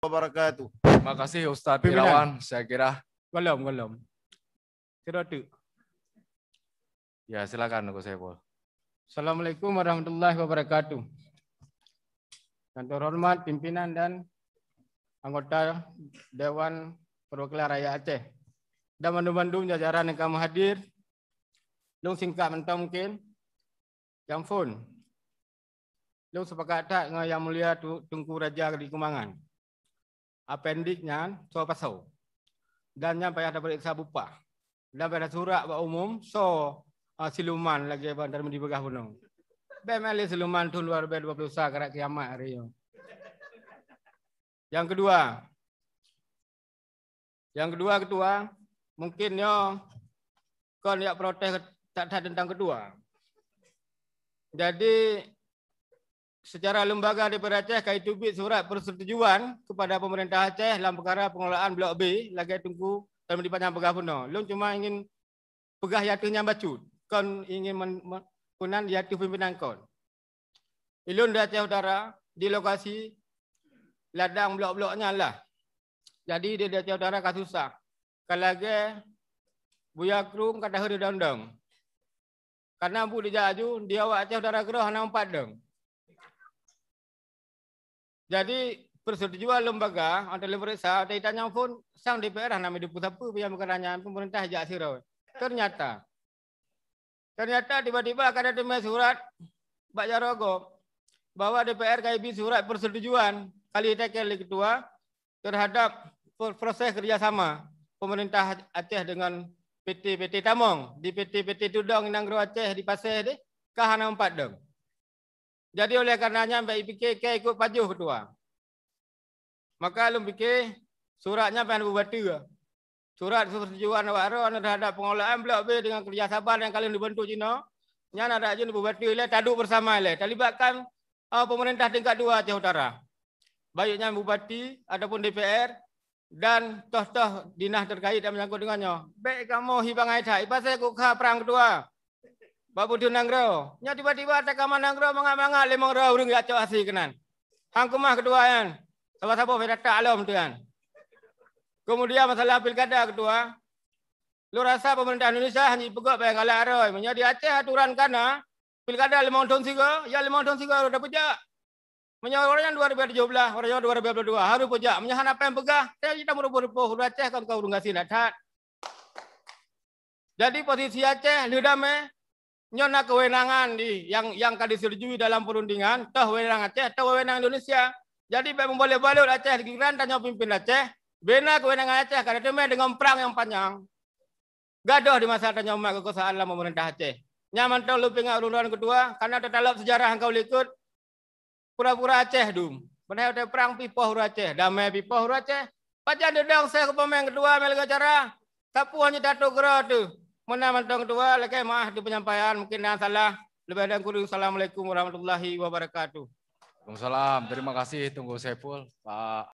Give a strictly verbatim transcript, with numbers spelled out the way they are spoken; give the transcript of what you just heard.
wabarakatuh. Terima kasih Ustaz Pimpinan. Irawan, saya kira. Golom, golom. Sidroe teuk. Ya, silakan Teungku Saiful. Assalamualaikum warahmatullahi wabarakatuh. Yang terhormat pimpinan dan anggota Dewan Perwakilan Rakyat Aceh dan bandum-bandum jajaran yang kamu hadir. Lôn singkat mantong mungkin. Nyang phôn. Lôn sepakat that ngon Yang Mulia Tu-, Teungku Raja di Kumangan. Apendik nyan soe pasoe. Dan nyan payah tapeuriksa bupah. Dan payah tasurat bak umum soe, ah, siluman lagée ban Tarmidi peugah bunoe. Bèk meu'ah lé siluman thôn dua ribu dua puluh satu karat kiamat hari nyoe. Yang kedua. Yang kedua, Ketua, mungkin nyoe kon jak protes that-that teuntang Ketua. Jadi, secara lembaga D P R Aceh ka iteubiet surat persetujuan kepada pemerintah Aceh lam peukara pengelolaan Blok B lagée Teungku Tarmidi Panyang peugah bunoe. Lôn cuma ingin peugah di ateueh nyan bacut, kon ingin men-, men-, keunan di ateueh pimpinan kon. Ilôn di Aceh Utara, di lokasi ladang blok-blok nyan lah. Jadi di Aceh Utara ka susah. Ka lagée buya krueng ka daheuet dong-dong. Karena bu dijak aju, di awak Aceh Utara keudroe hana meupat dong. Jadi, persetujuan lembaga, atau lôn peuriksa, atau itanyong phôn, sang D P R hana meudupeue sapeue, nyang meukeuranya pemerintah jak sidroe. Ternyata, ternyata tiba-tiba ka teumé surat bak jaroe gob bahwa D P R ka ibi surat persetujuan kali teken lé ketua terhadap pro-, proses kerjasama pemerintah Aceh dengan P T P T Tamong. Di P T P T Tudong Inanggroe Aceh di Pasé deh, ka hana meupat dong. Jadi oleh karena nyan, bèk ipike kèe ikot pajoh ketua. Maka lôn pike surat nyan payah beubateue. Surat persetujuan awak droe terhadap pengelolaan Blok B dengan kerjasama yang ka lheueh neubantu jinoe, nyan adak jeuet beubateue ilèe, taduek bersama ilèe, talibatkan, eh, pemerintah tingkat dua Aceh Utara. Baik nyan bupati ataupun D P R, dan toh-toh dinas terkait yang menyangkut dengan nyoe. Bèk kamoe hi bangai that, ipasai keu kha prang ketua. Bak buteuen nanggroe. Nyoe tiba-tiba takama nanggroe mangat-mangat limong droe ureueng jak cok hase keunan. Han keumah ketua nyan. Saboh-saboh bèk tatak lom tu nyan. Kemudian masalah pilkada ketua. Lôn rasa pemerintah Indonesia hana jipeugöt bak nyang galak aroi. Meunyoe di Aceh aturan ka na, pilkada limong thôn sigoe, ya limong thôn sigoe harôh tapeujak. Meunyoe uroe nyan dua ribu tujoh belas, uroe nyoe dua ribu dua puluh dua, harôh peujak. Meunyoe hana péng peugah, jadi tameureupoh-reupoh ureueng Aceh kon ka ureueng gasien that-that. Jadi posisi Aceh lheueh damé, nyoe na keuwenangan di nyang, nyang ka disetujui dalam perundingan, toh wewenang Aceh, toh wewenang Indonesia. Jadi bèk meubalot-balot Aceh, giliran tanyoe pimpin Aceh, bina keuwenangan Aceh ka teumé deungon prang nyang panyang. Gadoh di masa tanyoe mat keukuasaan lam pemerintah Aceh. Nyan mantong lôn peuingat ulôn droen ketua, karena teutalop seujarah nyang ka u likot, pura-pura Aceh dum. Padahai watèe prang pih poh ureueng Aceh, damé pih poh ureueng Aceh. Pajan deudong seh keu peumain ketua mé lagèe cara, sapeue hana tato keudroe teuh. Meunan mantong ketua, lakèe meu'ah di penyampaian, mungkin na salah. Leubeh dan kureueng, Assalamualaikum warahmatullahi wabarakatuh. Waalaikumsalam. Terima kasih Teungku Saiful. Pak